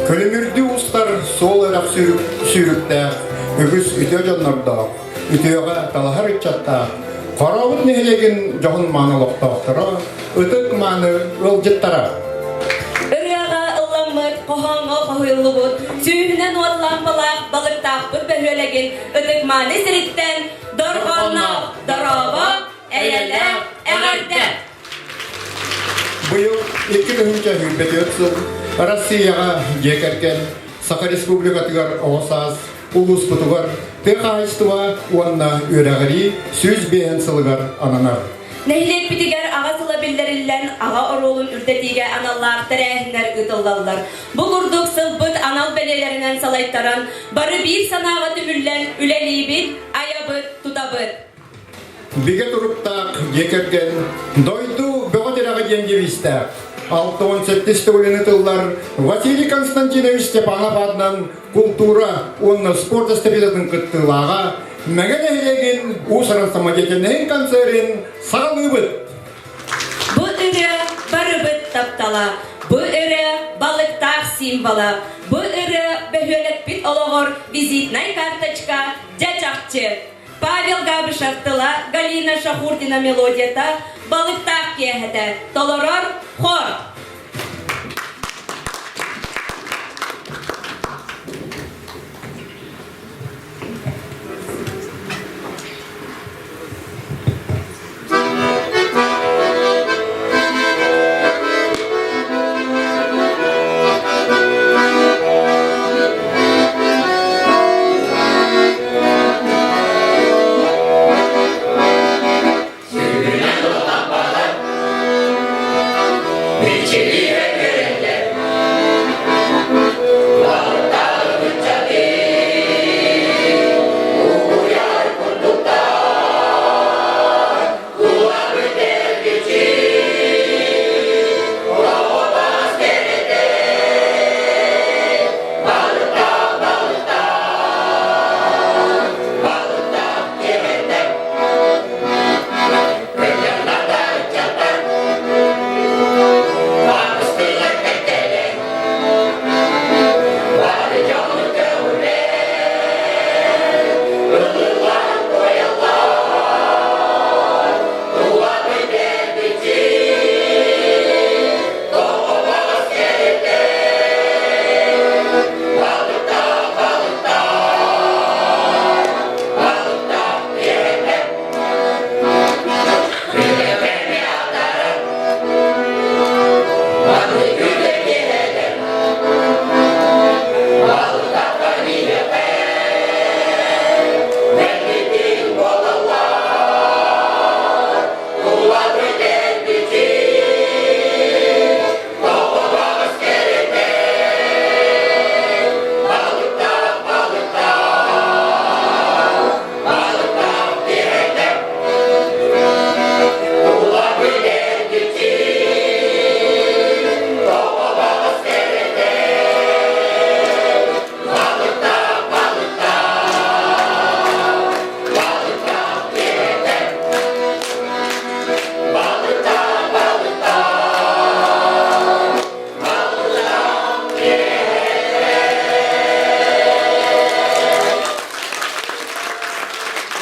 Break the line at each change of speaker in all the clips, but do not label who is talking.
Күлүмүрдүү устар суол өрөх сүүрүктээх, үгүс үтүө дьоннордоох, үтүөҕэ талаһар ыччаттаах, Хорообут нэһилиэгин дьоһун мааны олохтоохторо, ытык мааны ыалдьыттара.
Ырыаҕа ылламмыт, хоһооҥҥо хоһуйуллубут, сүүһүнэн уот лаампалаах балыктаахпыт бөһүөлэгин ытык мааны сириттэн дорҕоонноох дорообо, эйэлээх эҕэрдэ!
Быйыл 2024 сыл Россияҕа дьиэ кэргэн, Саха Республикатыгар оҕо саас, улууспутугар тыа хаһаайыстыба уонна үөрэҕирии 105 сылыгар ананар.
Нэһилиэкпитигэр аҕа сыла биллэриллэн, аҕа оруолун үрдэтиигэ аналлаах тэрээһиннэр ыытыллаллар. Бу курдук сылбыт анал бэлиэлэринэн салайтаран, бары биир санааҕа түмүллэн үлэлиибит, айабыт, тутабыт.
Бигэ туруктаах дьиэ кэргэн дойду бөҕө тирэҕэ диэн девизтээх 67 төгүлүн ытыллар Василий Константинович Степанов аатынан култуура уонна спорт эстафетатын кыттыылааҕа Мэҥэ нэһилиэгин уус-уран самодеятельноһын концерын саҕалыыбыт!
Бу ырыа барыбыт таптала, бу ырыа балыктаах символа, бу ырыа бөһүөлэкпит олоҕор визитнай карточка дьэ чахчы. Павел Габышев тыла, Галина Шахурдина мелодията, балыктаах киэһэтэ, толорор хор.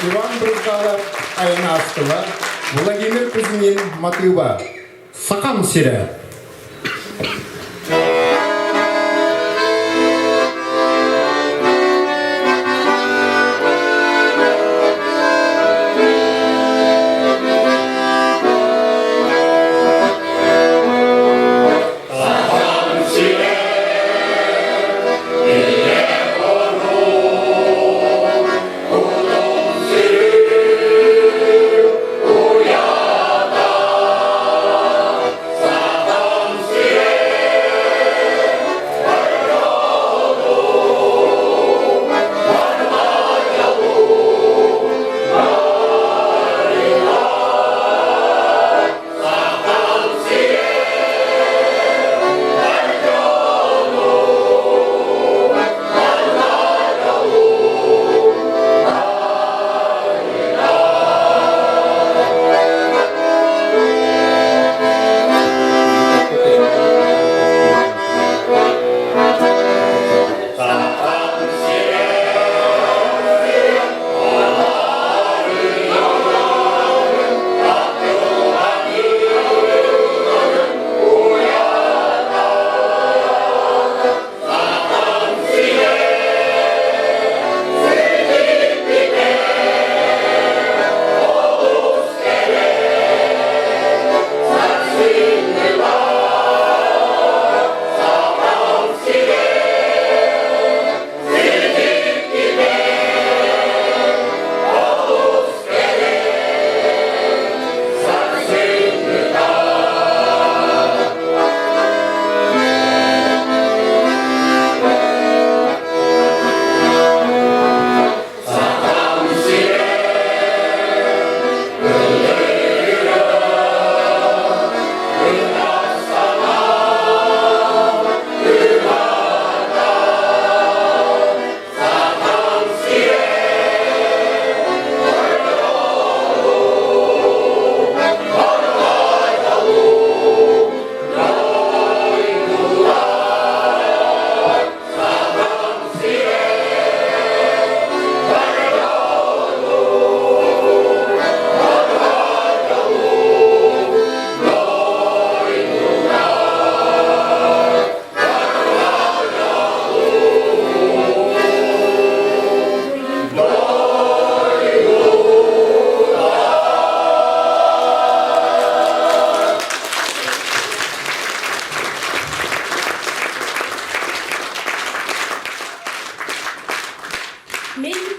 Иван Брызгалов айанаастыла Владимир Кузьмин матыыба Сахам сирэ.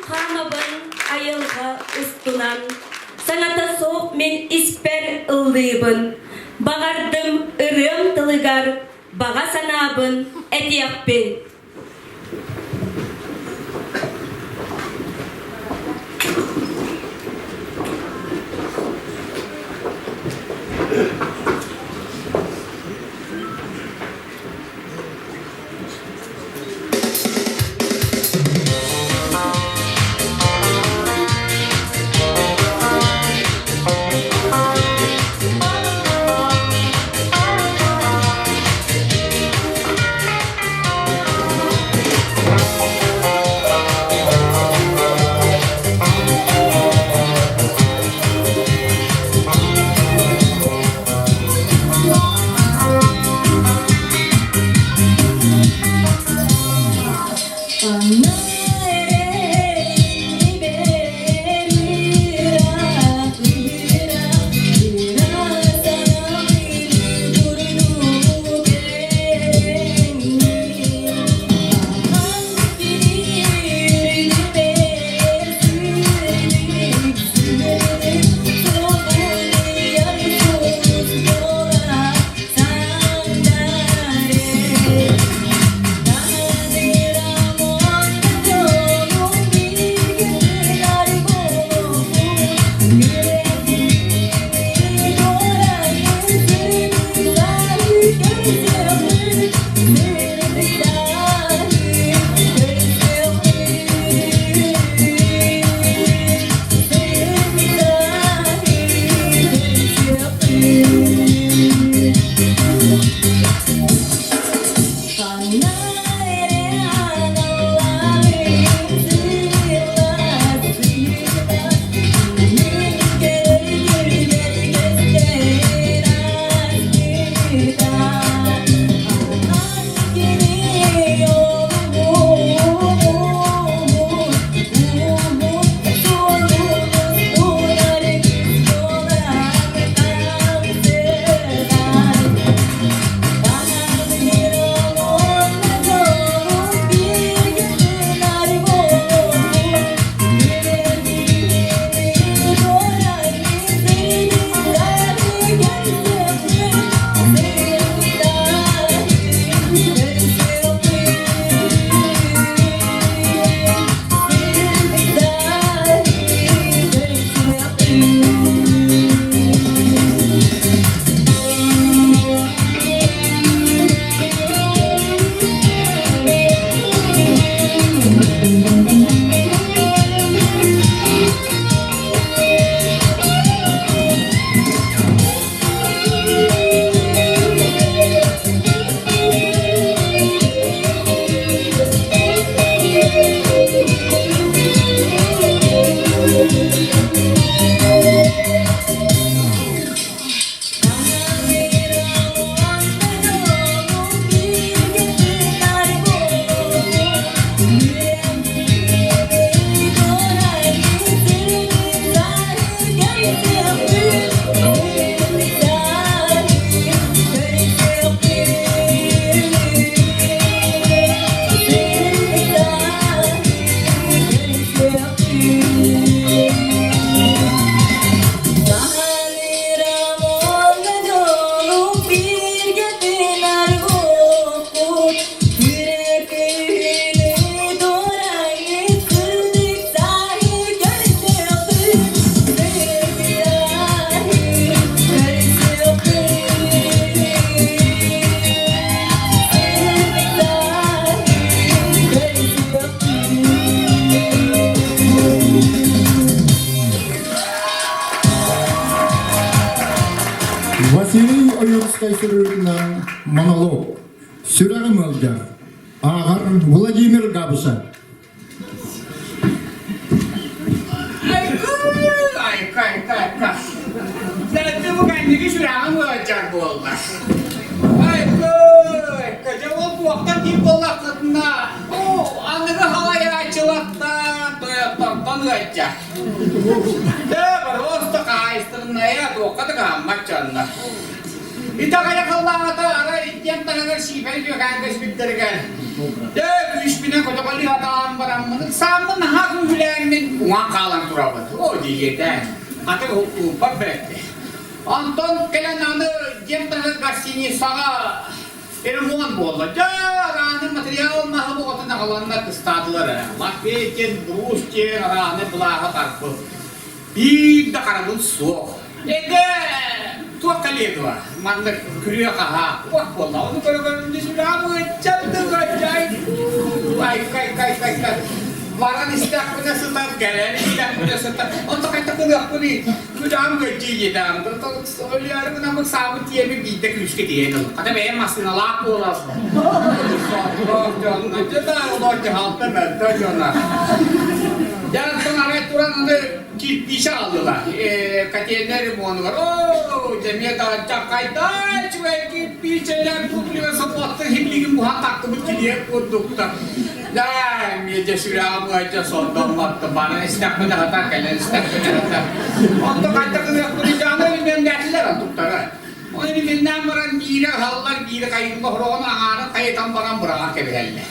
хаамабын айылҕа устунан, Саҥата суох мин испэр ыллыыбын, Баҕардым ырыам тылыгар баҕа санаабын этиэхпин.
Василий Ойуунскай суруйуутунан монолог «Сүрэҕим ыалдьар» ааҕар Владимир Габышев.
Айка, айка, айка. Дьэ, бу кэнники сүрэҕим ыалдьар буолла. Айка, айка, дьэ ол туохтан диир буоллаххытына, оо, аныгы халайааччылартан, тойоттортон ыалдьар. Дьэ, просто хаһаайыстыбаннайа туохха да кыһаммат дьоннор. Итэҕэйэ халлаата арай иккиэн таһыгар сиипэни түөкээн көспүттэригэр, дьэ, күүспүнэн көтөҕөлүү сатаан бараммын, ыксааммын наһаа күүһүлээн. Уҥан хаалан турабыт. Оо диэхиэтэ. Аты ууппат бэрт. Онтон кэлэн аны дьиэм таһыгар гостиницаҕа ремонт буолла. Дьэ, арааны материал маһы боҕотун аҕаланнар кыстаатылар эрэ. Лафет диэн, брус диэн арааны былааһы тарпыт. Биир да харабыл суох. Эгэ туох кэлиэ дуо? Маннык күрүө-хаһаа туох буолла? Ону көрө-көрө сүрэҕим ай кай кай кай кай баран истэхпинэ сытар, кэлэн истэхпинэ сытар. Онто хайдах ылыахпыный? Күрэҕим көлдьүйдэтээм. Өлүөрү гынаммыт саабыт тиэмин биирдэ күүскэ тиийэн ылым. Хата бэйэм массыыналаах буолан. Сорох дьонно дьэ олор дьаһалта мөлтөх дьоно. Дьэ онтон арай туран аны кирпиичэ аҕаллылар. Котельнай ремонугар оо, дьэ эмиэ таһырдьа үчүгэй кирпиичэлэр публика собуоттан химлигин буһан тахтыбыт килиэп курдуктар. Да, эмиэ дьэ сүрэҕим ыалдьа сордоммотто баран истэхпинэ хата кэлэн истэхпинэ хата. Онто хайдах гыныахпыный дьааны ремоннээтилэр онтуктара. Оны ремоннээн баран биирэ аһаллар, биирэ хайыылла хороҕун аҥаарын хайытан баран быраҕан кэбиһэллэр.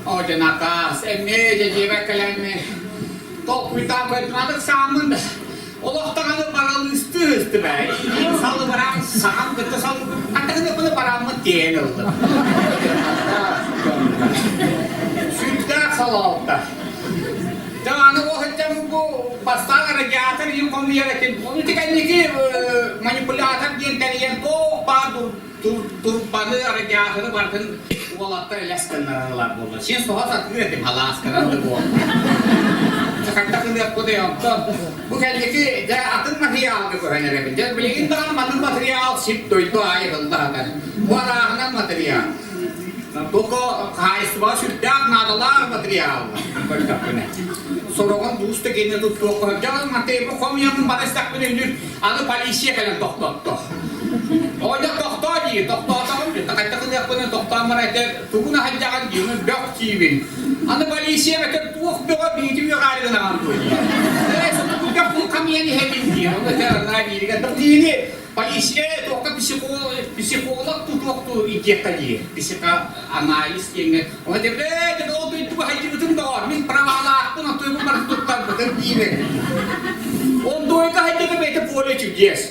Оо дьэ накаас, эмиэ дьэ дьиэбэр кэлэн толкуйдаан көрдүм, аны сааммын да олох даҕаны баралыыстыы ыстым ээ. Салыбыраан саҕам кытта салыбыр, аттаһыныппыны барааммын тиэйэн ыллым. Сүрдээх салалта. Дьэ аны ол сылдьан бу бастаан радиатор иһин хомуйар этим. Ону кэнники манипулятор диэн тэрийэн туох баар турбаны, радиаторы барытын уолаттар элэс гыннараллар буолла. Син соһо сатыыр этим, халаасканан да буолла. Хайдах ылыахпытый онтон? Бу кэнники дьэ атын матырыйаалга көһөн эрэбин. Дьэ билигин даҕаны маннык матырыйаал сип дойду аайы ылла сатар. Бу арааһынан матырыйаал. Только хаһаайыстыбаҕа сүрдээх наадалаах матырыйаал көрдөхпүнэ. Сороҕун дуус да киэнэ туттуохха. Дьэ матырыйаалы хомуйаммын бара истэхпинэ үнүр аны полиция кэлэн тохтотто. Оҕонньор тохтоо дии, тохтоотоҕум дии, хайдах ылыахпын тохтоон баран этэр, тугун аһайдаҕын дии, ону бөх диибин. Аны полиция этэр, туох бөҕө биһиги үөҕээри гынаҕын дуо дии. Ээ, сотукуга хамыйан иһэбин дии, ону этэр анаа бииригэр, диини полиция туохха психолог, психолог тутуохтуу идиэххэ дии, психоанализ диэҥҥэ. Ону этэр, ээ, ол дойдуга хайдыбытым доҕор, мин правалаахпын, отуйбун барытын туттарбытым диибин. Ол дойду хайдыга бэйэтэ поле чудес.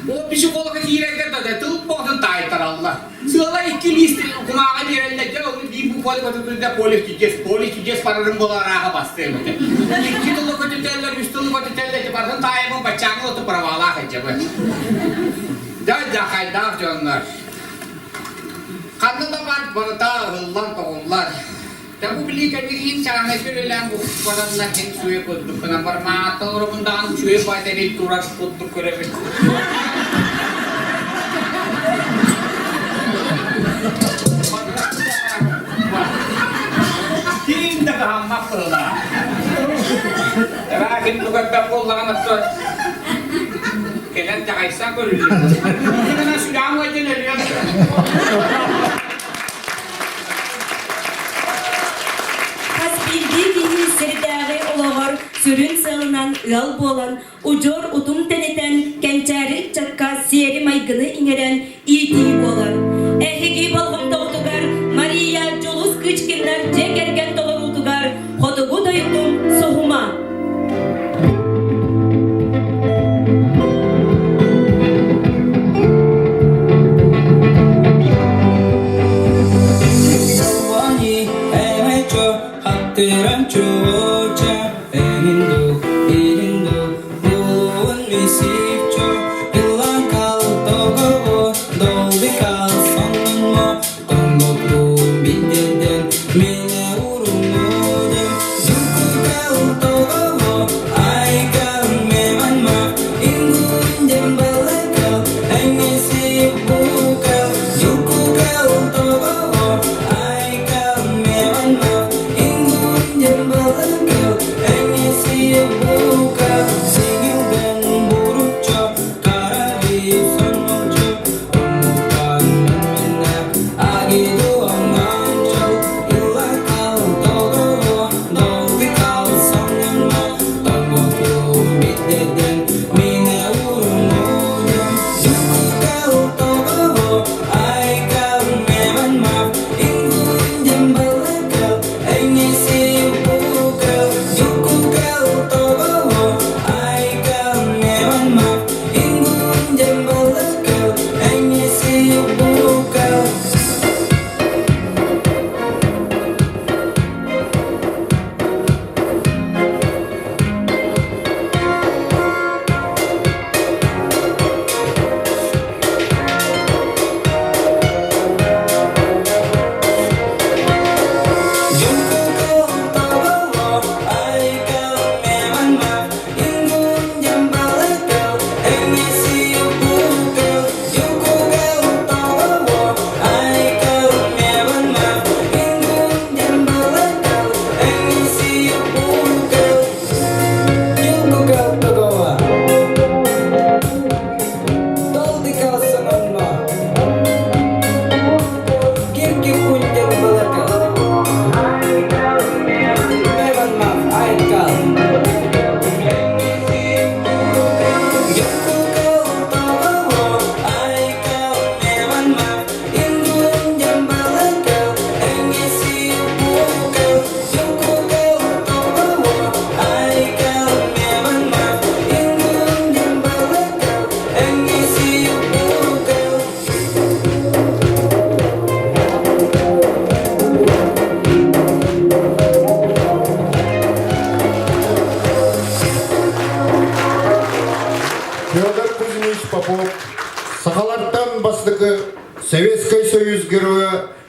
Ол психолога киирэргэр да тыл боҕотун таайтараллар. Сыала икки лист кумааҕы биэрэллэр, дьэ ону биир букваны көтүтүллэ поле чудес, поле чудес барарын буолар арааһа бастыам этэ. Икки тылы көтүтэллэр, үс тылы көтүтэллэр, ити барытын таайабын баччааҥҥы оту правалаах эдьэбин. Да, дьахайдаах дьоннор. Ханна да бар барыта ыһыллан тоҕуллар. Дьэ бу билии кэннигиин чааһынай үлэлээн бараннар син үчүгэй курдук гынан бар мааттан олоробун даҕаны үчүгэй баай турар курдук көрөбүн. Ким да кыһаммат быһыылаах. Эбээ ким тугардах буоллаҕына кэлэн дьаҕайсан көрүллүө. Гына сүрэҕим ыалдьан өлүөм.
Хас биирдии киһи сирдээҕи олоҕор сүрүн сыалынан ыал буолан, удьуор утум тэнитэн, кэнчээри ыччакка сиэри-майгыны иҥэрэн иитии буолар. Эһиги болҕомтоҕутугар Мария Дьулус Кычкиннар дьиэ кэргэн толоруутугар Хотугу дойдум суһума.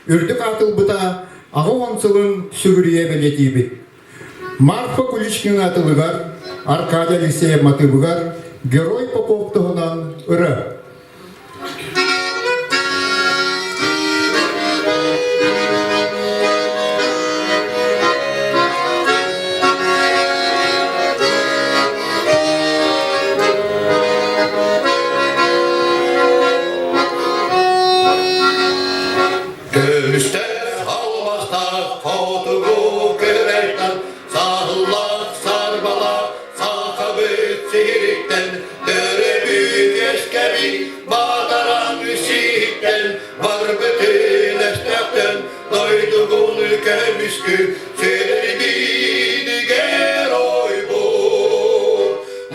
үрдүк аатылбыта 80 сылын сүгүрүйэ бэлиэтиибит. Марфа Куличкина тылыгар, Аркадий Алексеев матыыбыгар Герой Попов туһунан ырыа.
Көмүстээх алмаастаах хотугу күрэйтэн саһыллаах сарбалаах сахабыт сириттэн төрөбүт үөскэбит баатаран сииттэн барбытын өстөөхтөн дойдугун көмүскү сирбит геройбут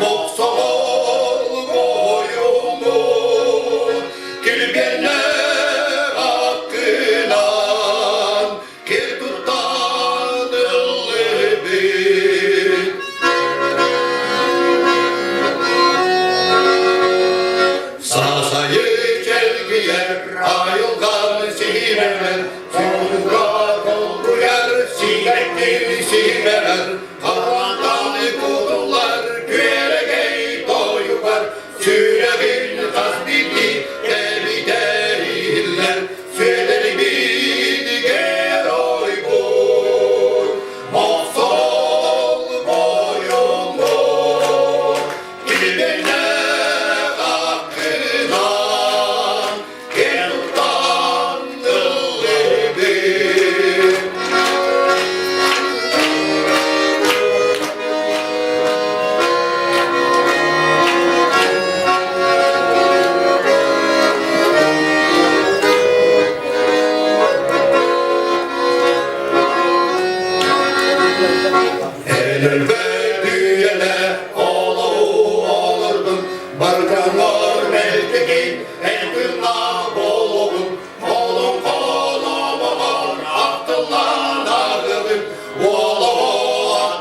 мохсоҕол буойуммут Килбиэннээх аккынан кир туттан ыллыбыт. Сасайы чэлгийэр айылҕан сиһимэмэр, Суура долгуйар сигэттир сиһимэмэр, Харантан кутуллар күөрэгэй тойугар, Сүрэҕин хас биирдии кэбитэр иһиллэр, Сүөдэрбит геройбут, Мохсоҕол бойуммут, Килбиэннээх аккынан киэн туттан ыллыыбыт. Өлбөт үйэлэ олоҕу олордум, баргангор мэлдьи эн тыыннаах буолуоҕун, Олоҥхоломоҕор ахтыллан ааҕыгын, уолоҕо ат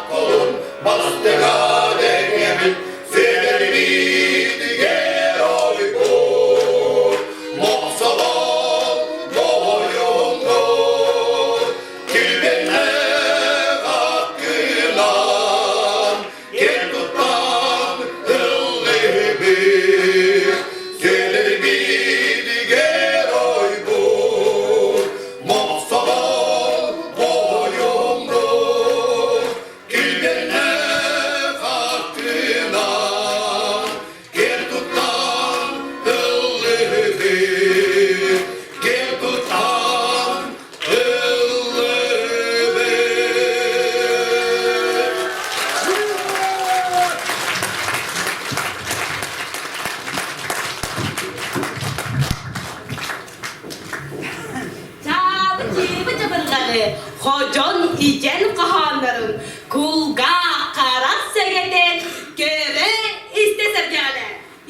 бастыга дэҥэбин, Сүрэҕибитигэр ойбут, мохсоҕол моһойоҥҥут, килбиэннээх аккынан киэн туттан ыллыыбыт, Сүрэҕибитигэр ойбут, мохсоҕол моһойоҥҥут, Килбиэннээх аттынан киэн туттан ыллыыбыт, киэн туттан ыллыыбыт.
Чаабы чиибы чабырҕары ходьон ичэн хоһооннорун кулгаах харах сэгэтэн көрө истэ сэргэҕэлэ.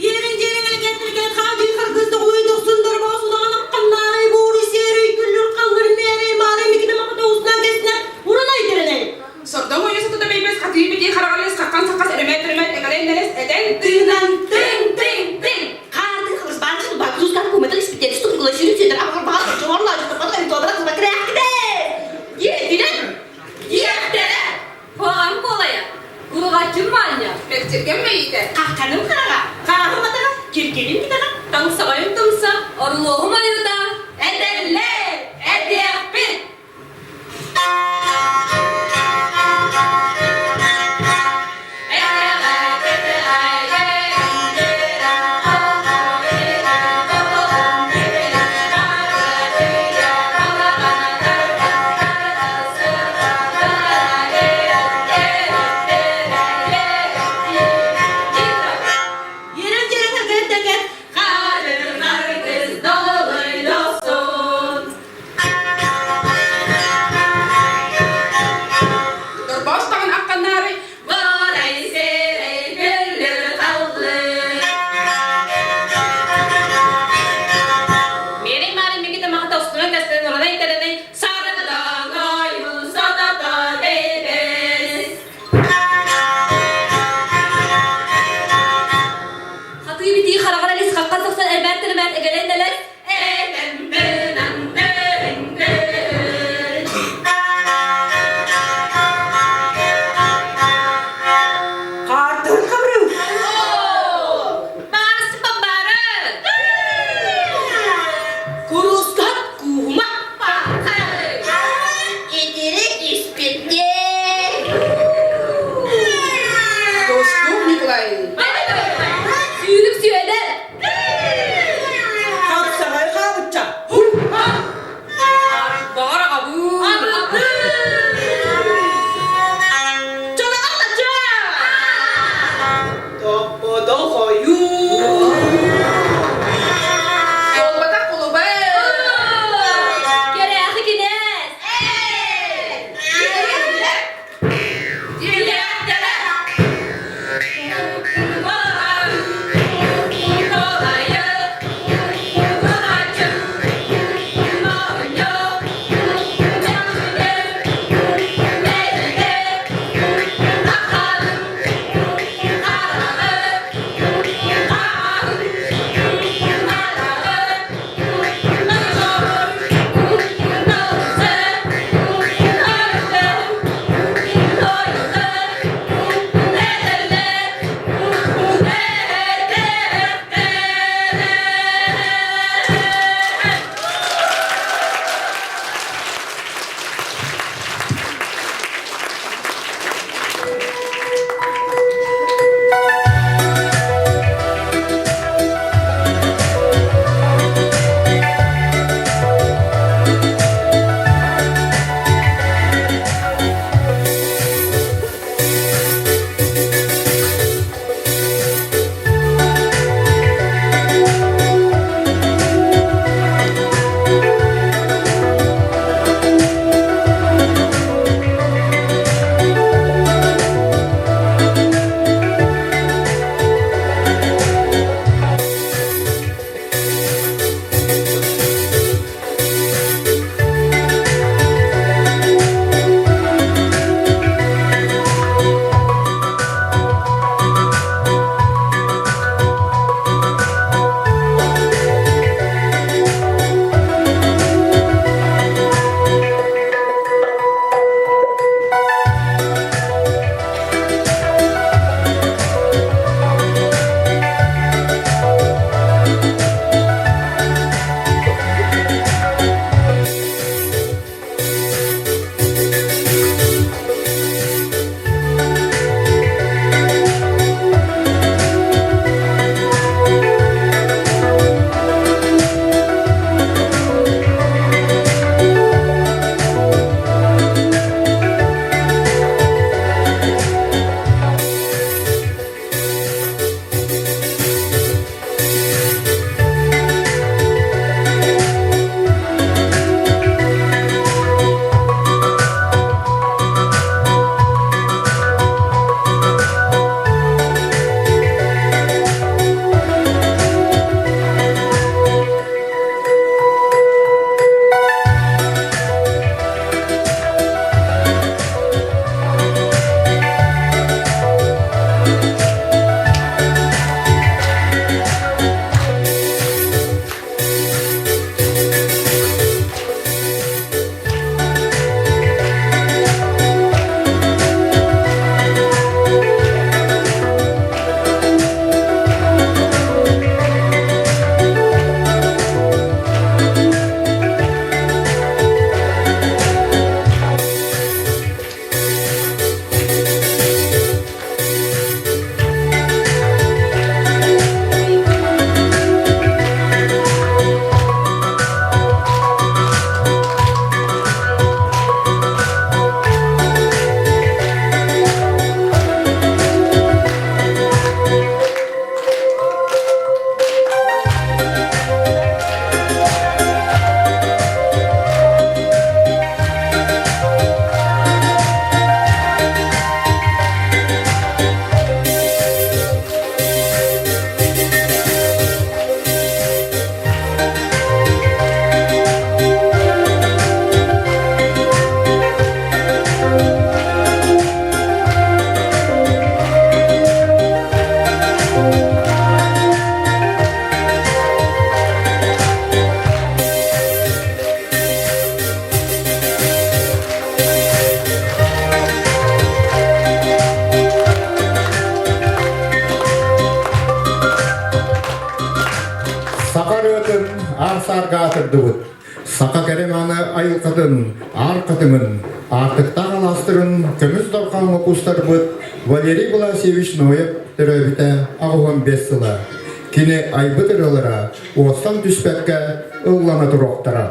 Иэрин дьиэрин элгэтtirген хаадыы харгыс доҕуй дохсун дорбоос улахан акканнаарай бууруй сиэрий күллүр халлыр мээрэй маарай микитэ махата уснаа кэснэ уранай дэрэнэй.
Сордоҥ ойуусу тута бэйбэс хатыы битии хараҕалыс хаххан саххас өрөмөт өрөмөт эҥэлэн нэлэс этэн тыынан тыҥ тыҥ тыҥ.
Хаардыы хабыс баанчы бакузган кумэтер испитер стукла сүүрүк сүдэр аҕар баҕар чоҕорлаа чоҕорлаа тобра кыба кирээхтэ. Иэтинэн
Иэхтэрэ!
Хоҕам куолайа, куруҕаччым маанньа,
Мэлчиргэм мэйиитэ!
Хахханым хараҕа, хааһым атаҕа, киркилим китэҕэ,
таҥсаҕайым тумса, орлуоһум айыыта, этэллэр, этиэхпит!
Ерен жерин ыргын тәкет,
Хадырмар кыз долуйлу.
аар-саарга аатырдыбыт. Саха кэрэ мааны айылҕатын, аар хатыҥын, аартыктаах алаастарын көмүс дорҕооҥҥо куустарбыт Валерий Власьевич Ноев төрөөбүтэ 85 сыла. Кини айбыт ырыалара уостан түспэккэ ыллана туруохтара.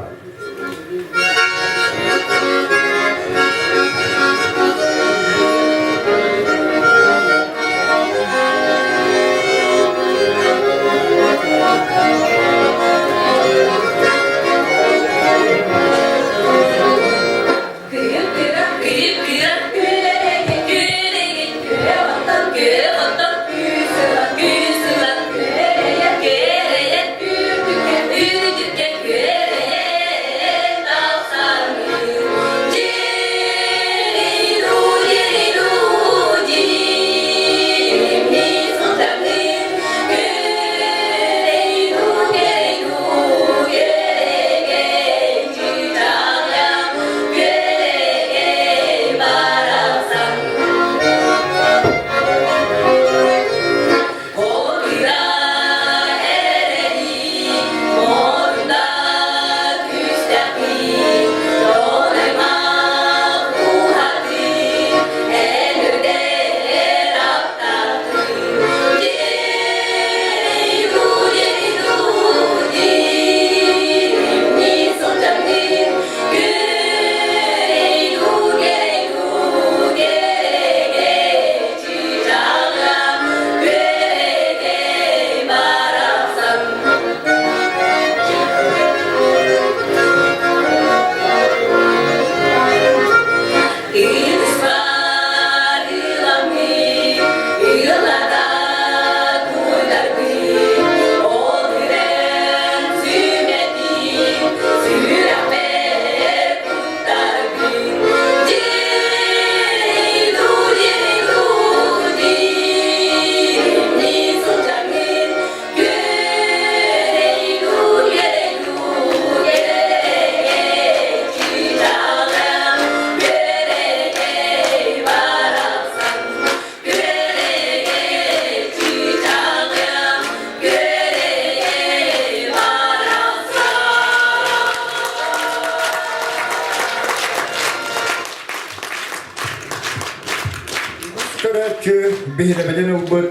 Көрөөччү биһирэбилин ылбыт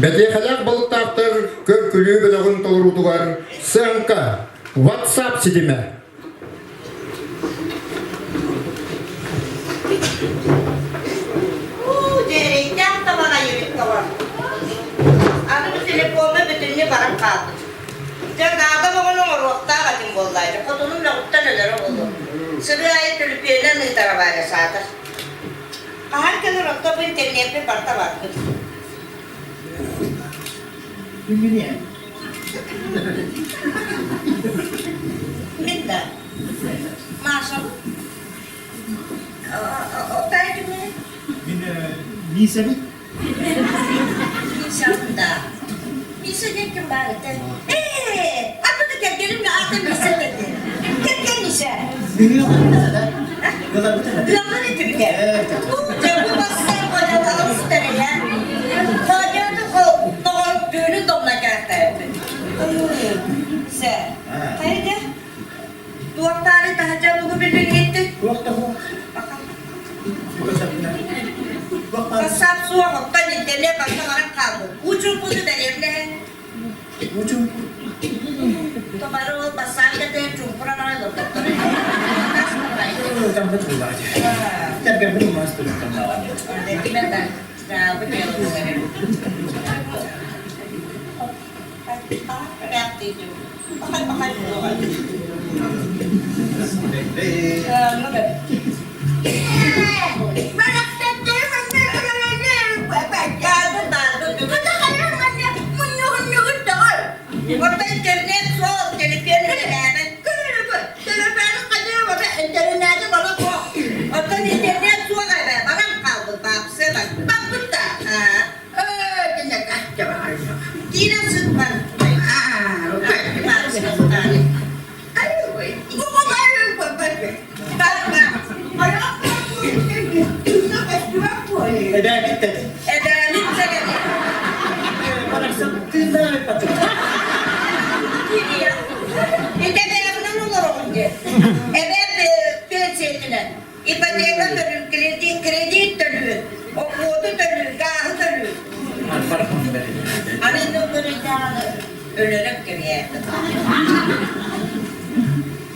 бэтиэхэлээх балыктаахтар көр-күлүү бөлөҕүн толоруутугар сыаҥка WhatsApp ситимэ.
Дьэрэйдээх табаҕай эбит тоҕо. Аны бу телефоҥҥа бүтүннүү баран хаалбыт. Дьэ, наада оҕону оҥоруохтаах этим буоллаа дьэ, хотунум мөҕүттэн өлөрө буолуо. Сырыы аайы түлүпүөнүнэн ыытара баара саатар. Хаһан кэлэр онто бу интернеппит барыта барбыт. Мин да. Машабын. Оттайдым
Мин Миисэбин.
Мишабын да. Миша диэн ким баар этэ? Ээ, аттыда кэргэним аата Миша dedi. Кэргэн Миша. Ыаллар этибитэ. Бу дьэ бу бассар бодьалаҕын сытарыйа. Хоодьооту тоҕор түүнүн домна кээхтээбит. Сэ, хайда? Туохтаары таһырдьа тугу билбиҥҥиттин?
Туох да суох.
Бассаап суох, оттон интернет барыта баран хаалбыт. Уу-чуумпуну дэриэбинэһэ.
Уу-чуумпу.
Томары ол бассаап кэтэн чуумпуран аҕай олордохторо. Интернет суох, телефон үлэлээбэт. Оттон интернет суох эбэ, баран хаалбыт баапсы баппыт да. Киирэн сытпан. Эбээбит сэгэни. Ити Өлөрөн кэбиһээтим.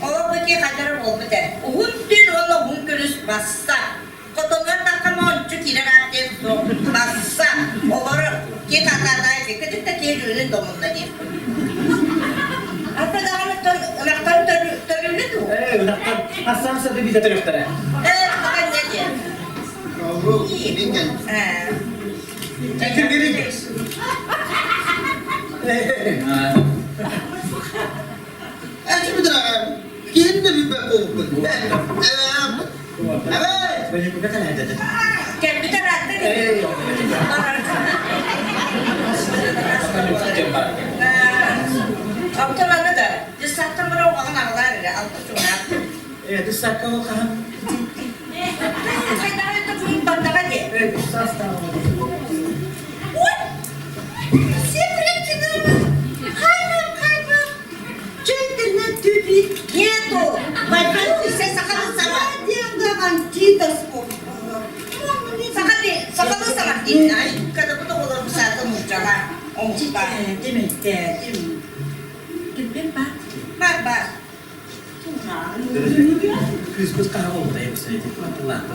Олох ити хадара буолбут ээ. Уһун түүн уонна уһун күнүс басса. Хотонугар таххама ончу киирэр аат диэн суох. Басса. Олорор. Ки хатаатай кытык да киһи дьүһүнүн домунна диир. Ата даҕаны ынахтарын төрүүллэ дуу?
Ээ, ынахтар ассаан саты биитэ төрүөхтэрэ.
Ээ, хаһан не диэн. Ээ. Кэлбит араатта Оттон аны да, дьыссааттан бара оҕоҕун аҕалаар эрэ, алта чуҥнаах.
Ээ, дьыссаакка ол хаһан?
Хайдаҕа это бардага дии.
Ээ, саастаах
Ой! Все Хайбам, хайбам. Че интернет тупит? Нету. Пойду все сахалы сама. Сахалы, сахалы сама деймин. Ай, когда буду олар сааты нуччала. Омуста. Бар, бар.
Кыыспыт хаһан олбута ебысайды. Лаатта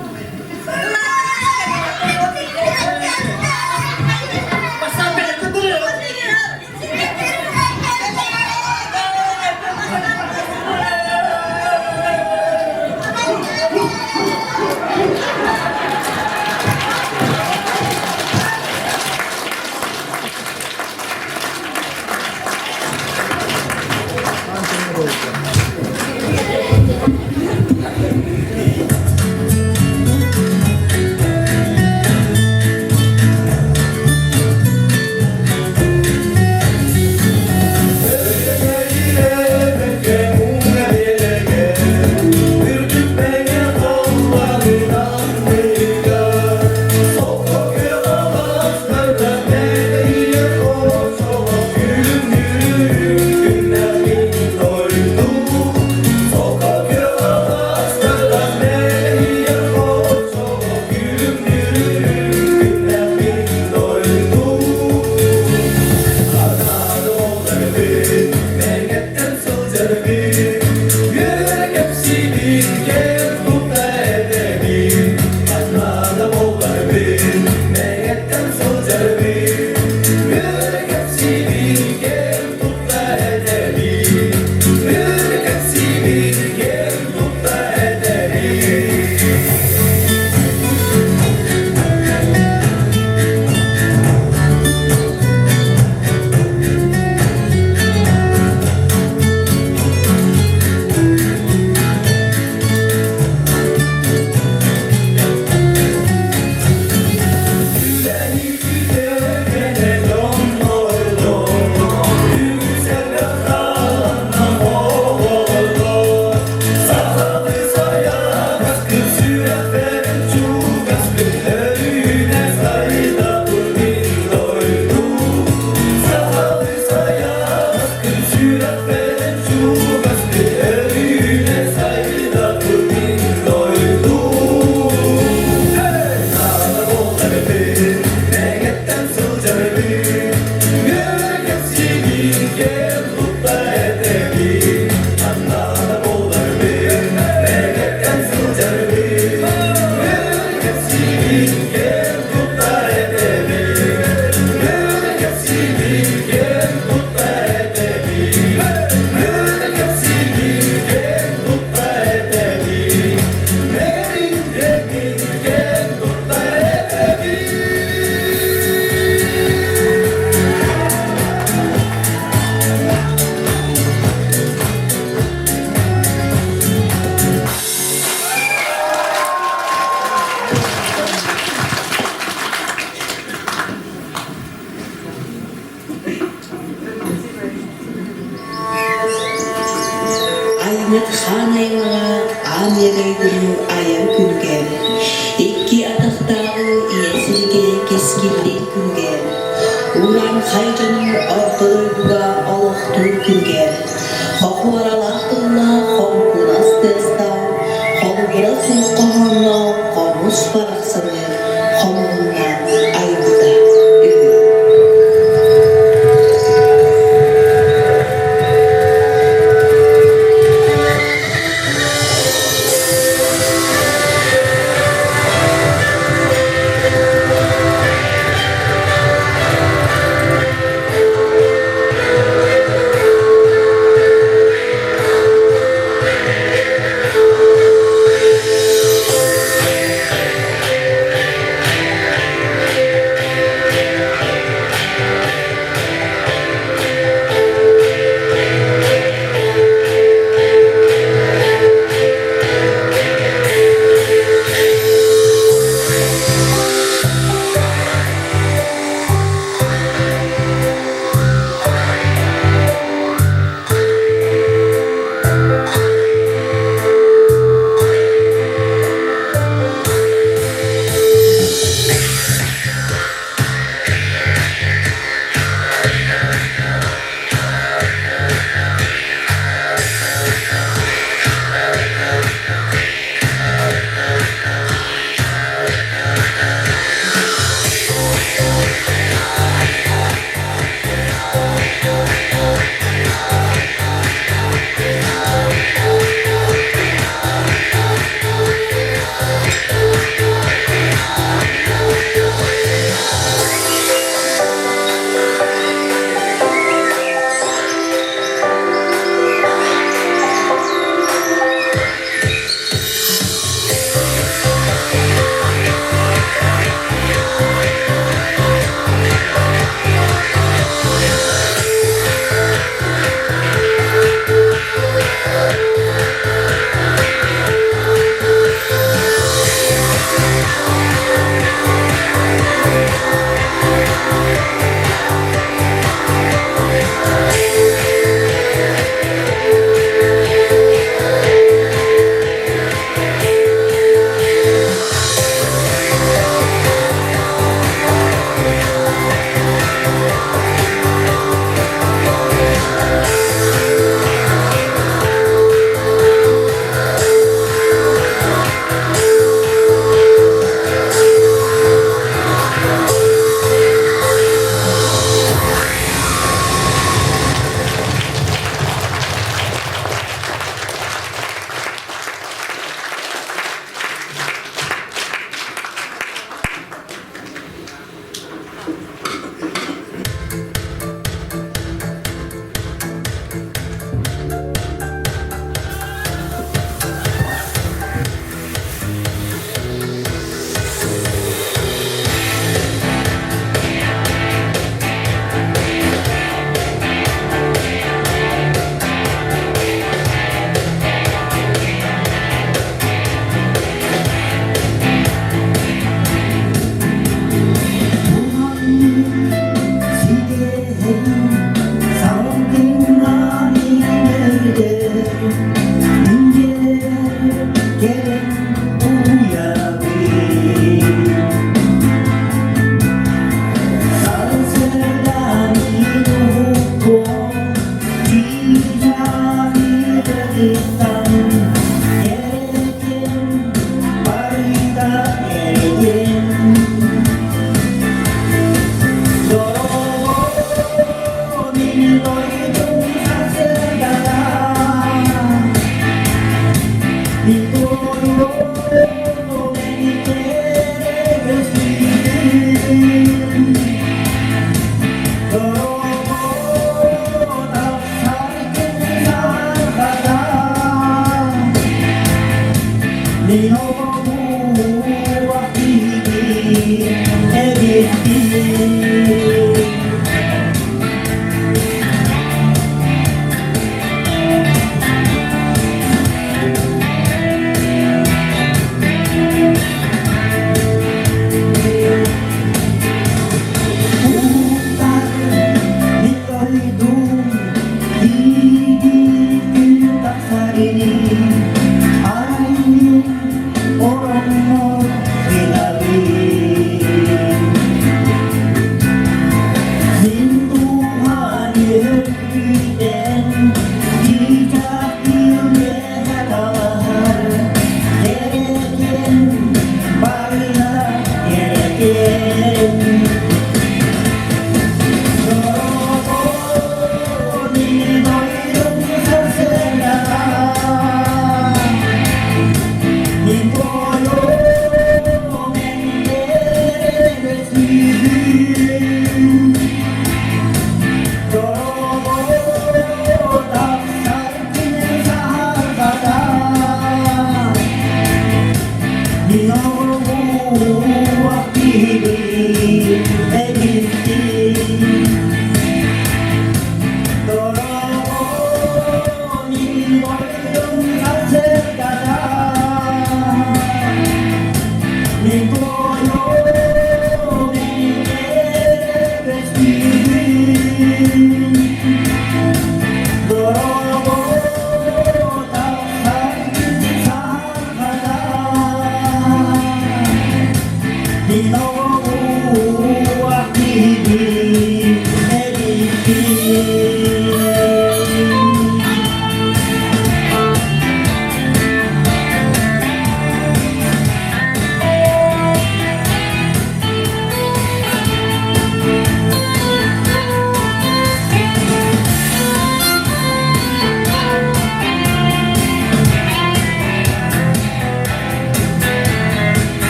Айыммыт хаан аймаҕа аан дойдуну айар күнүгэр, икки атахтааҕы ийэ сиргэ кэскиллиир күнүгэр, урааҥхай дьону орто дойдуга олохтуур күнүгэр, хохуоралаах тыллаах хоҥкунас тыастаах, холобура суох хоһоонноох хомус барахсаны хомуһуннаан айбыта үһү.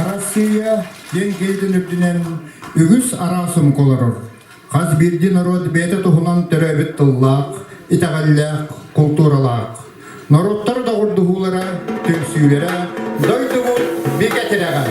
Арассыыйа киэҥ киһитин үрдүнэн үгүс араас омук олорор. Хас биирдии норуот бэйэтэ туһунан төрөөбүт тыллаах, итэҕэллээх, култууралаах. Норуоттар доҕордоһуулара, түмсүүлэрэ дойдубут бигэ тирэҕэ.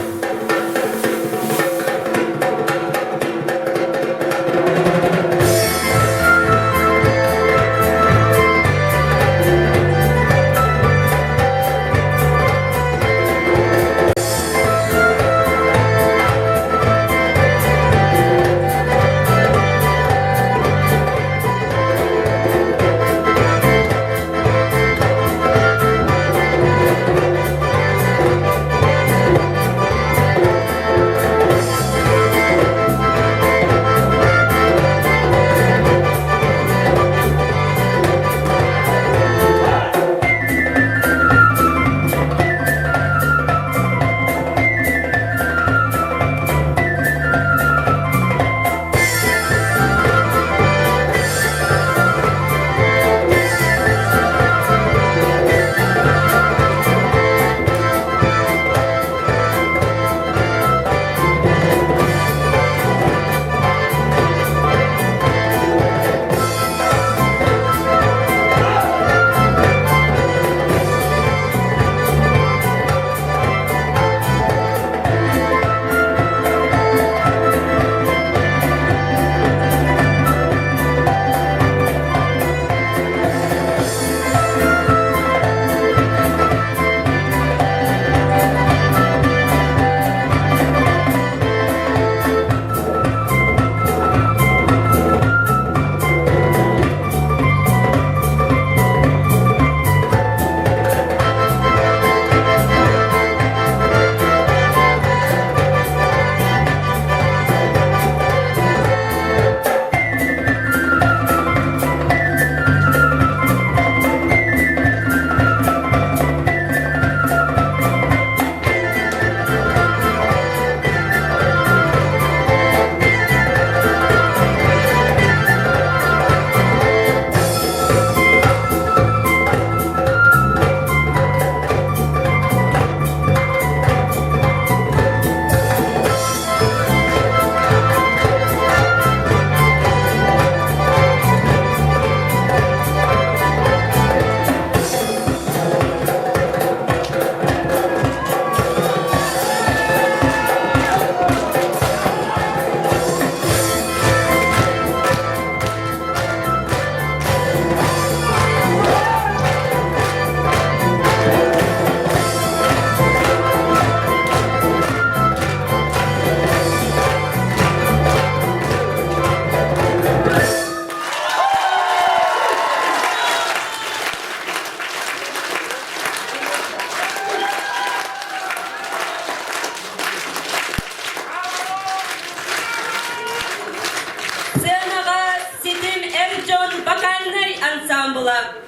ансаамбыла.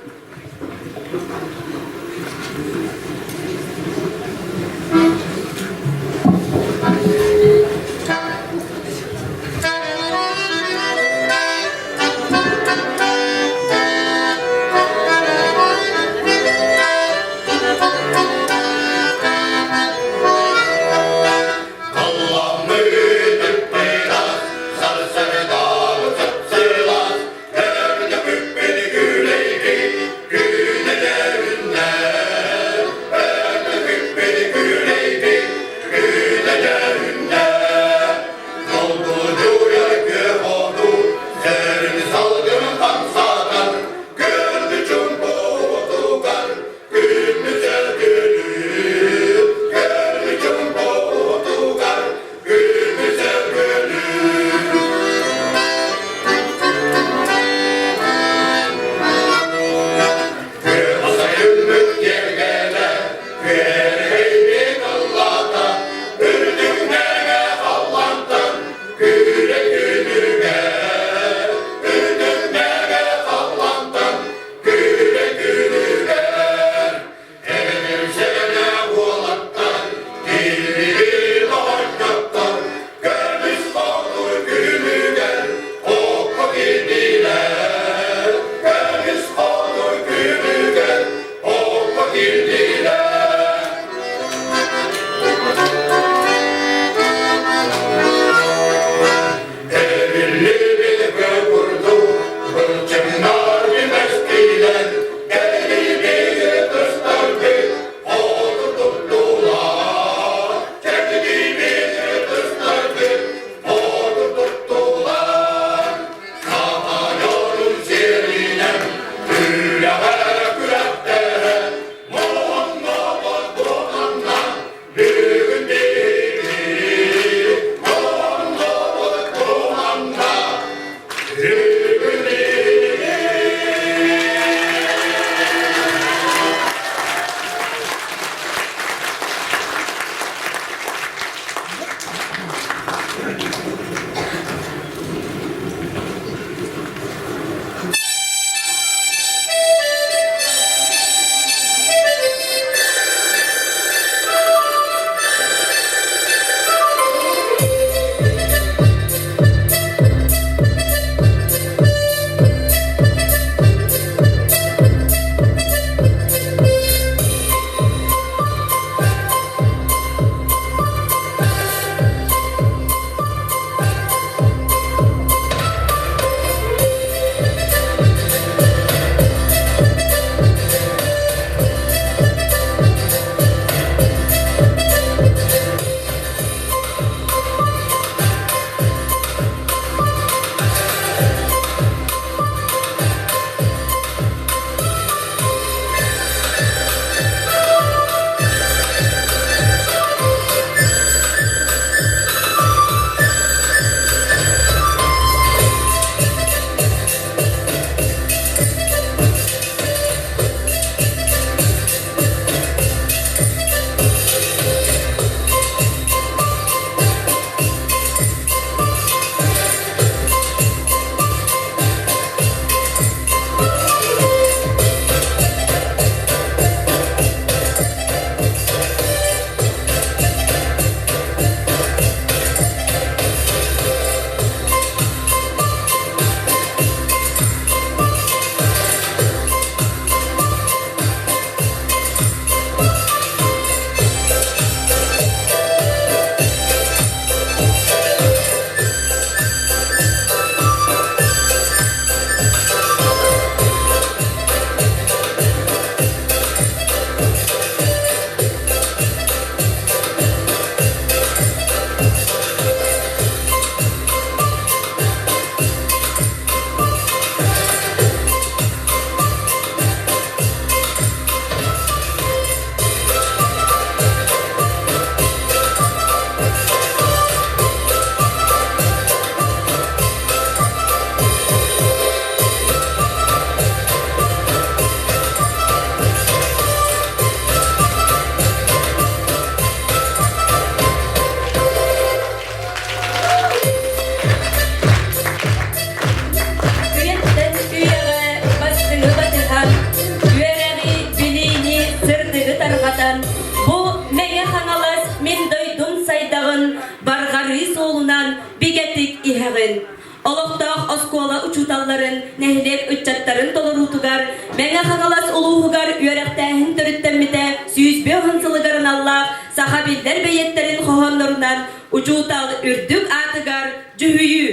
туһугар Мэҥэ Хаҥалас улууһугар үөрэхтээһин төрүттэммитэ 105 сылыгар аналлаах саха биллэр бэйиэттэрин хоһооннорунан учуутал үрдүк аатыгар дьүһүйүү.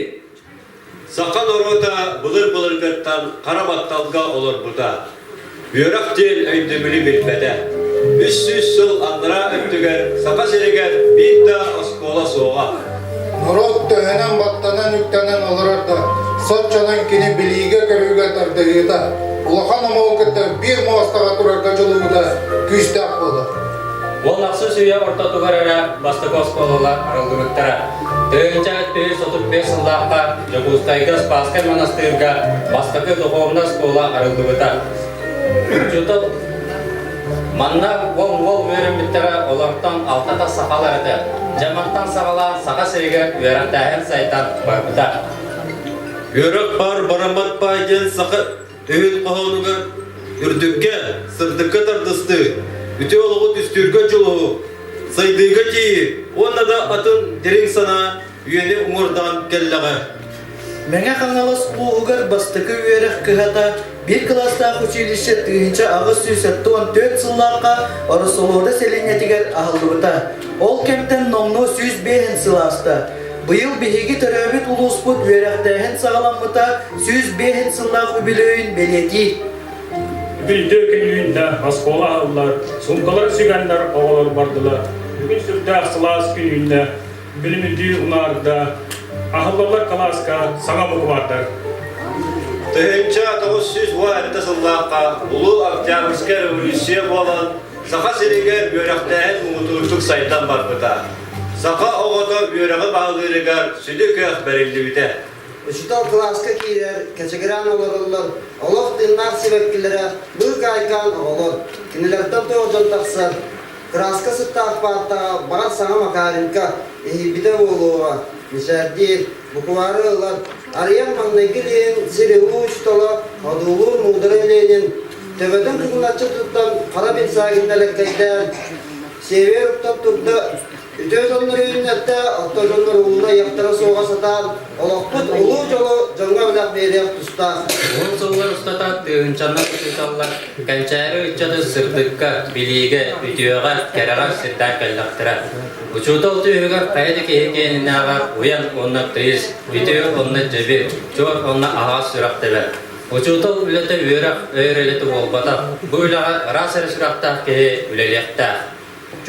Саха норуота былыр-былыргыттан хара батталга олорбута. Үөрэх диэн өйдөбүлү билбэтэ. 300 сыл анараа өттүгэр Саха сиригэр биир да оскуола суоҕа.
Норуот төһөнөн баттанан-үктэнэн олорор да, соччонон кини билиигэ-көрүүгэ тардыһыыта, улахан омугу кытта биир муостаҕа турарга дьулуһуута күүстээх буолар.
Уон ахсыс үйэ ортотугар эрэ бастакы оскуолалар арыллыбыттара. 1435 сыллаахха Дьокуускайга Спасскай монастырга бастакы духовнай оскуола арыллыбыта. Учуутал манна уол-уол үөрэммиттэрэ олортон алтата сахалар этэ. Дьэ мантан саҕалаан Саха сиригэр үөрэхтээһин сайдан барбыта.
Үөрэх баар бараммат баай диэн саха өһүн хоһоонугар үрдүккэ, сырдыкка тардыстыы, үтүө олоҕу түстүүргэ дьулуһуу, сайдыыга тиийии уонна да атын дириҥ санаа үйэни уҥуордаан кэллэҕэ.
Мэҥэ Хаҥалас улууһугар бастакы үөрэх кыһата биир кылаастаах училище 1874 сыллаахха Ороссолуода сэлиэнньэтигэр аһыллыбыта. Ол кэмтэн номнуо 105 сыл ааста. Быйыл биһиги төрөөбүт улууспут үөрэхтээһин саҕаламмыта 105 сыллаах үбүлүөйүн бэлиэтиир.
Бүлдүү күнүүндэ оскуола аһыллар, суумкалары сүгэннэр оҕолор бардылар. Бүгүн сүрдээх сылаас күн үүннэ, билимидүү унаарда, аһыллаллар кылааска саҥа буквардар.
1997 сыллаахха Улуу Октябрьскай революция буолан, Саха сиригэр үөрэхтээһин муҥутуурдук сайдан барбыта. Саха оҕото үөрэҕи баһылыырыгар сүдү кыах бэриллибитэ.
Учуутал кылааска киирэр, кэчигирээн олороллор, олох тыыннаах сибэккилэрэ быыкаайкаан оҕолор. Кинилэртэн туох дьон тахсар? Кырааска сыттаах паартаҕа баҕар саҥа Макаренко иһийбитэ буолуоҕа, мичээрдиир, буквары ылар, арыйан маҥнайгы илиин сир улуу учуутала одуулуур муударай Ленин төбөтүн кыҥначчы туттан хара бинсаагын нэлэккэйдээн Север уктан турда, үтүө дьоннор үүннэттэ, орто дьоннор ууна ыйахтара суоҕа сатаан, олохпут улуу дьолу дьоҥҥо бэлэх биэриэх тустаах.
Уһун сыллар устата тыһыынчаннан учууталлар кэнчээри ыччаты сырдыкка, билиигэ, үтүөҕэ, кэрэҕэ сирдээн кэллэхтэрэ. Учуутал түөһүгэр хайа да киһи киэнинээҕэр уйан уонна тыйыс, үтүө уонна дьэбир, чуор уонна аһаҕас сүрэх тэбэр. Учуутал үлэтэ үөрэх, өй эрэлэтэ буолбатах. Бу үлэҕэ ыраас эрэ сүрэхтээх киһи үлэлиэхтээх.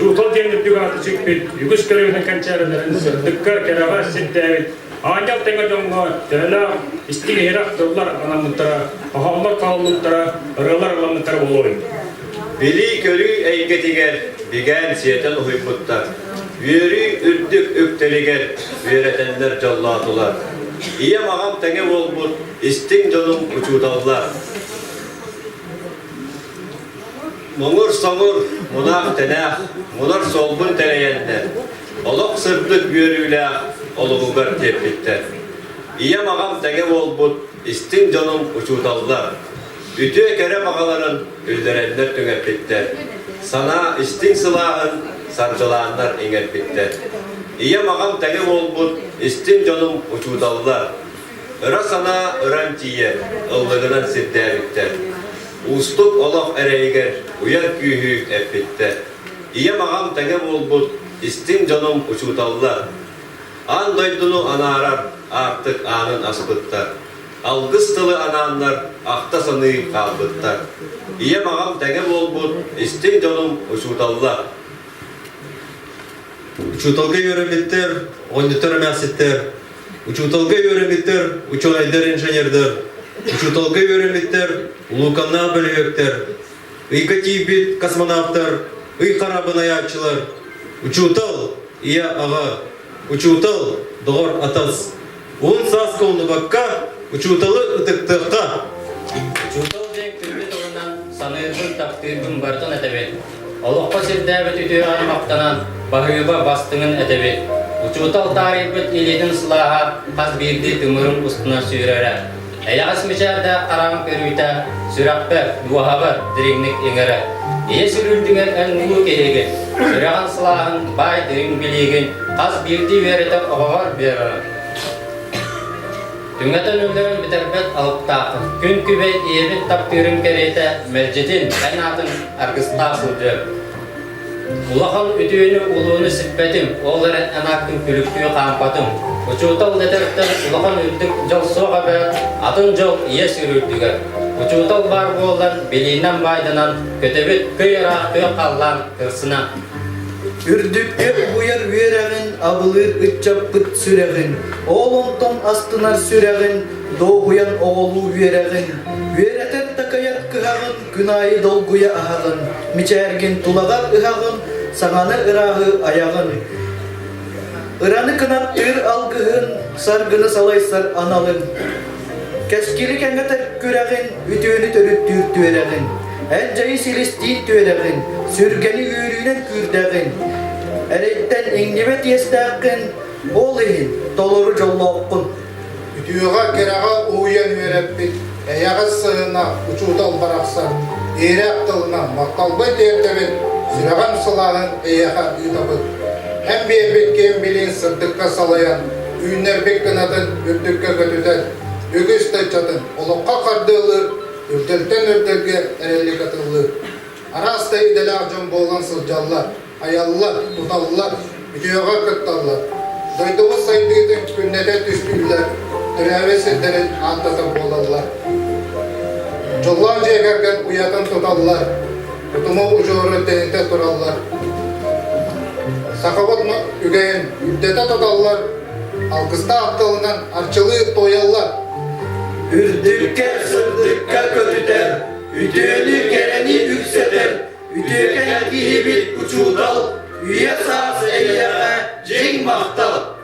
Учуутал диэн үрдүк ааты сүкпүт, үгүс көлүөнэ кэнчээрилэрин сырдыкка, кэрэҕэ сирдээбит аанньал тэҥэ дьоҥҥо төһөлөөх истиҥ-иһирэх тыллар анаммыттара, хоһооннор хоһуллубуттара, ырыалар ылламмыттара буолуой?
Билии-көрүү эйгэтигэр бигээн сиэтэн уһуйбуттар, үөрүү үрдүк үктэлигэр үөрэтэннэр дьоллоотулар. Ийэм аҕам тэҥэ буолбут истиҥ дьонум учууталлар. Муҥур-соҥур, мунаах-тэнээх, мунар суолбун тэлэйэннэр, олох сырдык үөрүүлээх олоҕугар тиэрпиттэр. Ийэм аҕам тэҥэ буолбут истиҥ дьонум учууталлар. Үтүө кэрэ баҕаларын үллэрэннэр түҥэппиттэр. Санаа истиҥ сылааһын саргылааннар иҥэрбиттэр. Ийэм аҕам тэҥэ буолбут истиҥ дьонум учууталлар. Ыра санаа ыран тиийэр, ыллыгынан сирдээбиттэр. Уустук олох эрэйигэр уйар күүһү эппиттэр. Ийэм аҕам тэҥэ буолбут истиҥ дьонум учууталлар. Аан дойдуну анаарар аартык аанын аспыттар. Алгыс тылы анааннар ахта саныы хаалбыттар. Ийэм аҕам тэҥэ буолбут истиҥ дьонум учууталлар.
Учууталга үөрэммиттэр, оҕонньоттор эмээхситтэр, учууталга үөрэммиттэр, учуонайдар, инженердэр, учууталга үөрэммиттэр, улууканнаах бөлүһүөктэр, ыйга тиийбит космонавтар, ый хараабын айааччылар, учуутал, ийэ, аҕа, учуутал, доҕор, атас. Уһун сааска умнубакка, учууталы ытыктыахха!
Учуутал диэн күндү тылынан саныырбын, таптыырбын барытын этэбин. Олоххо сирдээбит үтүөҕэр махтанан, баһыыба бастыҥын этэбин. Учуутал таарыйбыт илиитин сылааһа хас биирдии тымырым устунан сүүрэрэ. Эйэҕэс мичээрдээх хараҕым көрүүтэ сүрэхпэр, дууһабар дириҥник иҥэрэ. Ийэ сүрүрдүгэр эн улуу киһигин, сүрэҕин сылааһын, баай дириҥ билиигин хас биирдии үөрэтэр оҕоҕор биэрэрэ. Түҥэтэн үллэрэн бүтэрбэт алыптааххын. Күн күбэй ийэбин таптыырым кэриэтэ мэлдьитин эн аатын аргыстаах сылдьыам. Улахан үтүөнү улууну сиппэтим, ол эрэн эн ааккын күлүктүү хаампатым. Учуутал дэтэртэн улахан үрдүк дьол суох эбээт, атын дьол ийэ сүрүрдүгэр. Учуутал баар буолан, билиинэн баайданан, көтөбүт көй ыраах күөх халлаан кырсына.
Үрдүккэ угуйар үөрэҕин, абылыыр ыччаппыт сүрэҕин, ол онтон астынар сүрэҕин, дуоһуйан оҕолуу үөрэҕин, үөрэтэр такайар кыһаҕын, күн аайы долгуйа аһаҕын, мичээргин тулаҕар ыһаҕын, саҥаны ырааһы айаҕын. Ыраны кынаттыыр алгыһын, саргыны салайсар аналын. Кэскили кэҥэтэр күрэҕин, үтүөнү төрүттүүр түөрэҕин. Эн дьайы силистиин түөрэҕин, сүргэни үөрүүнэн күүрдэҕин. Эрэйтэн иҥнибэт иэстээххин, ол иһин толору дьоллооххун.
Үтүөҕэ, кэрэҕэ уһуйан үөрэппит эйэҕэс сыһына учуутал барахсан иһирэх тылынан махталбын тиэрдэбин, сүрэҕим сылааһын эйиэхэ ыытабын. Эн биэрбит киэҥ билиин сырдыкка салайан, үүннэрбит кынатын үрдүккэ көтүтэн, үгүс да ыччатын олоххо хардыылыыр, үрдэлтэн үрдэлгэ эрэллик атыллыыр. Араас да идэлээх дьон буолан сылдьаллар, айаллар, туталлар, үтүөҕэ кытталлар. Дойдубут сайдыытын күннэтэ түстүүллэр, төрөөбүт сирдэрин ааттата буолаллар. Дьоллоох дьиэ кэргэн уйатын туталлар, утуму удьуору тэнитэ тураллар. Сахабыт үгэһин үрдэтэ туталлар, алгыстаах тылынан арчылыы туойаллар.
Үрдүккэ, сырдыкка көтүтэр, үтүөнү, кэрэни үксэтэр, үтүөкэн киһибит учуутал, үйэ саас эйиэхэ дьиҥ махтал!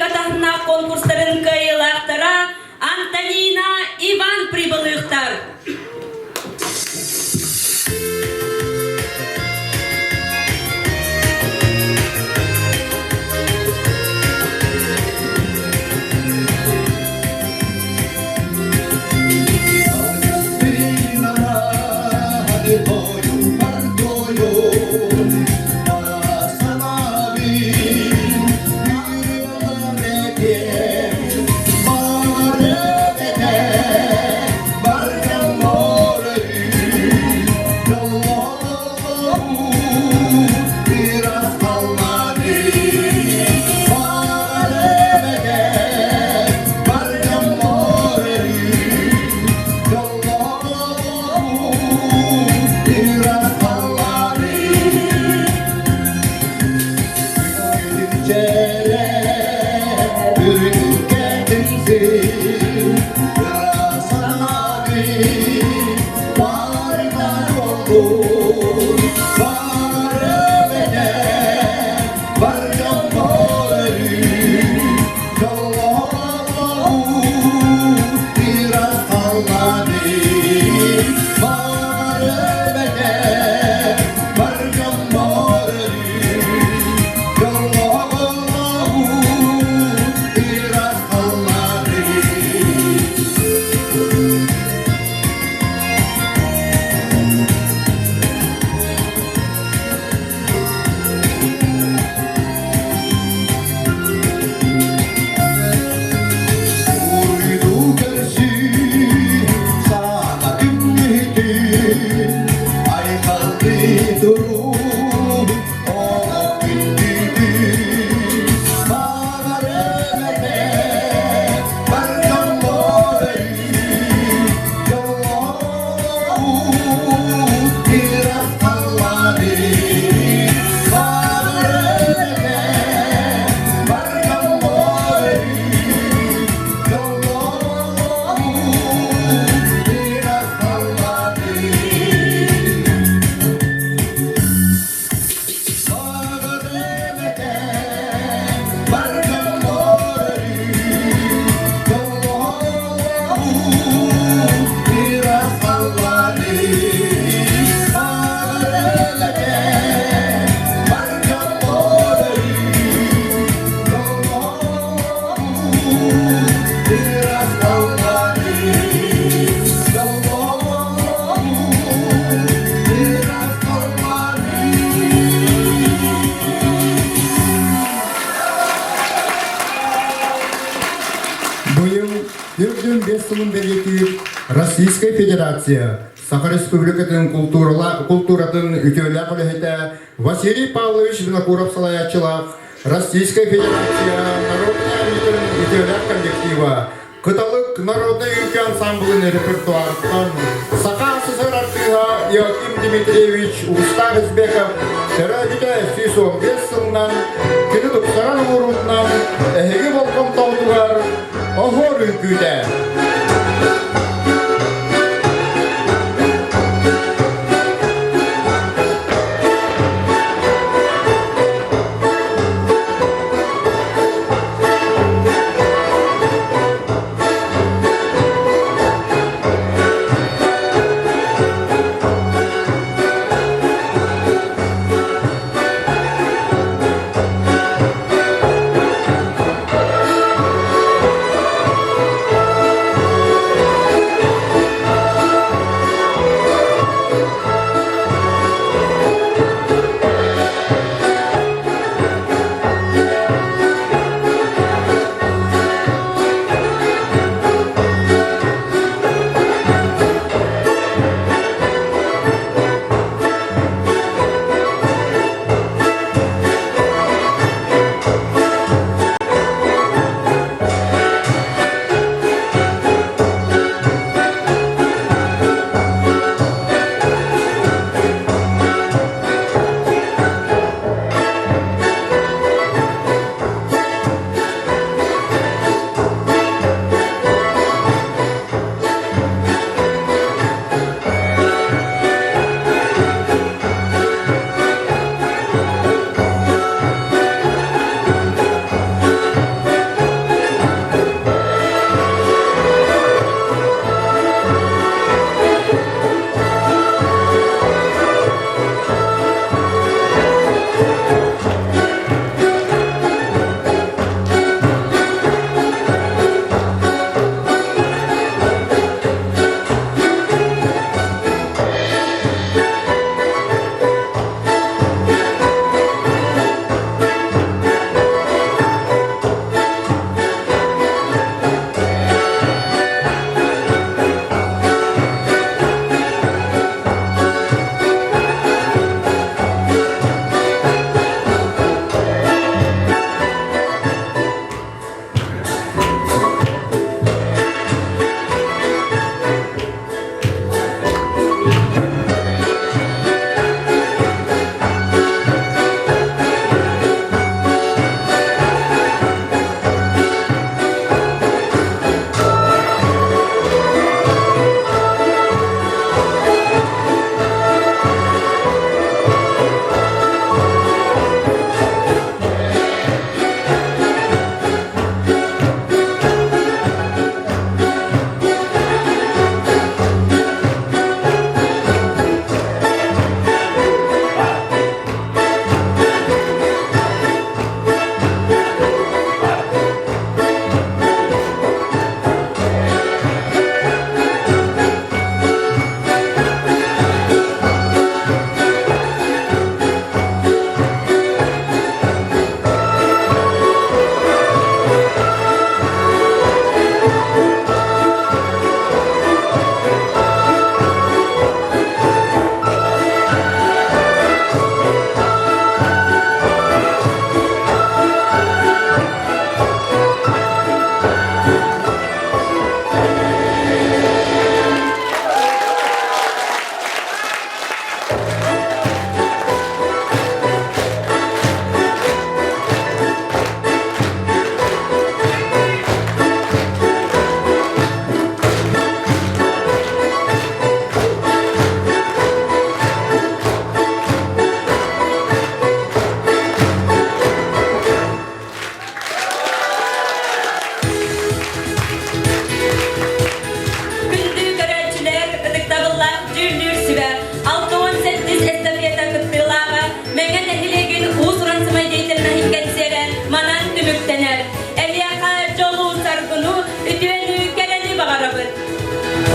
республика таһымнаах конкурстарын кыайыылаахтара Антонина Иван Прибылыхтар.
Быйыл 45 сылын бэлиэтиир Российскай Федерация Саха Республикатын култууратын үтүөлээх үлэһитэ Василий Павлович Винокуров салайааччылаах Российскай Федерация народнай армиятын үтүөлээх коллектива Кыталык народнай үҥкүү ансамблын репертуарыттан Саха СССР артыыһа Иоаким Дмитриевич Устав Избеков төрөөбүтэ 115 сылынан кини тупсаран оҥоруутунан эһиги болҕомтоҕутугар оһуор үҥкүүтэ.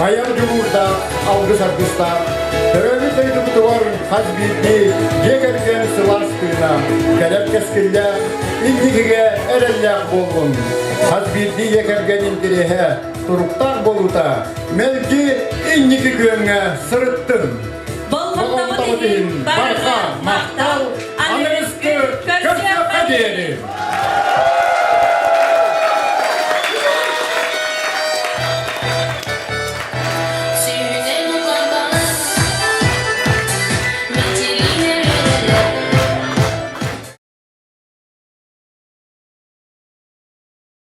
Айар дьулуурдаах, алгыс аргыстаах, төрөөбүт дойдубутугар хас биирдии дьиэ кэргэн сылаас тыына, кэлэр кэскиллээх, инникигэ эрэллээх буоллун. Хас биирдии дьиэ кэргэн интириэһэ, туруктаах буолуута мэлдьи инники күөҥҥэ сырыттын.
Болҕомтоҕут иһин барҕа махтал, аныгыскы көрсүөххэ диэри!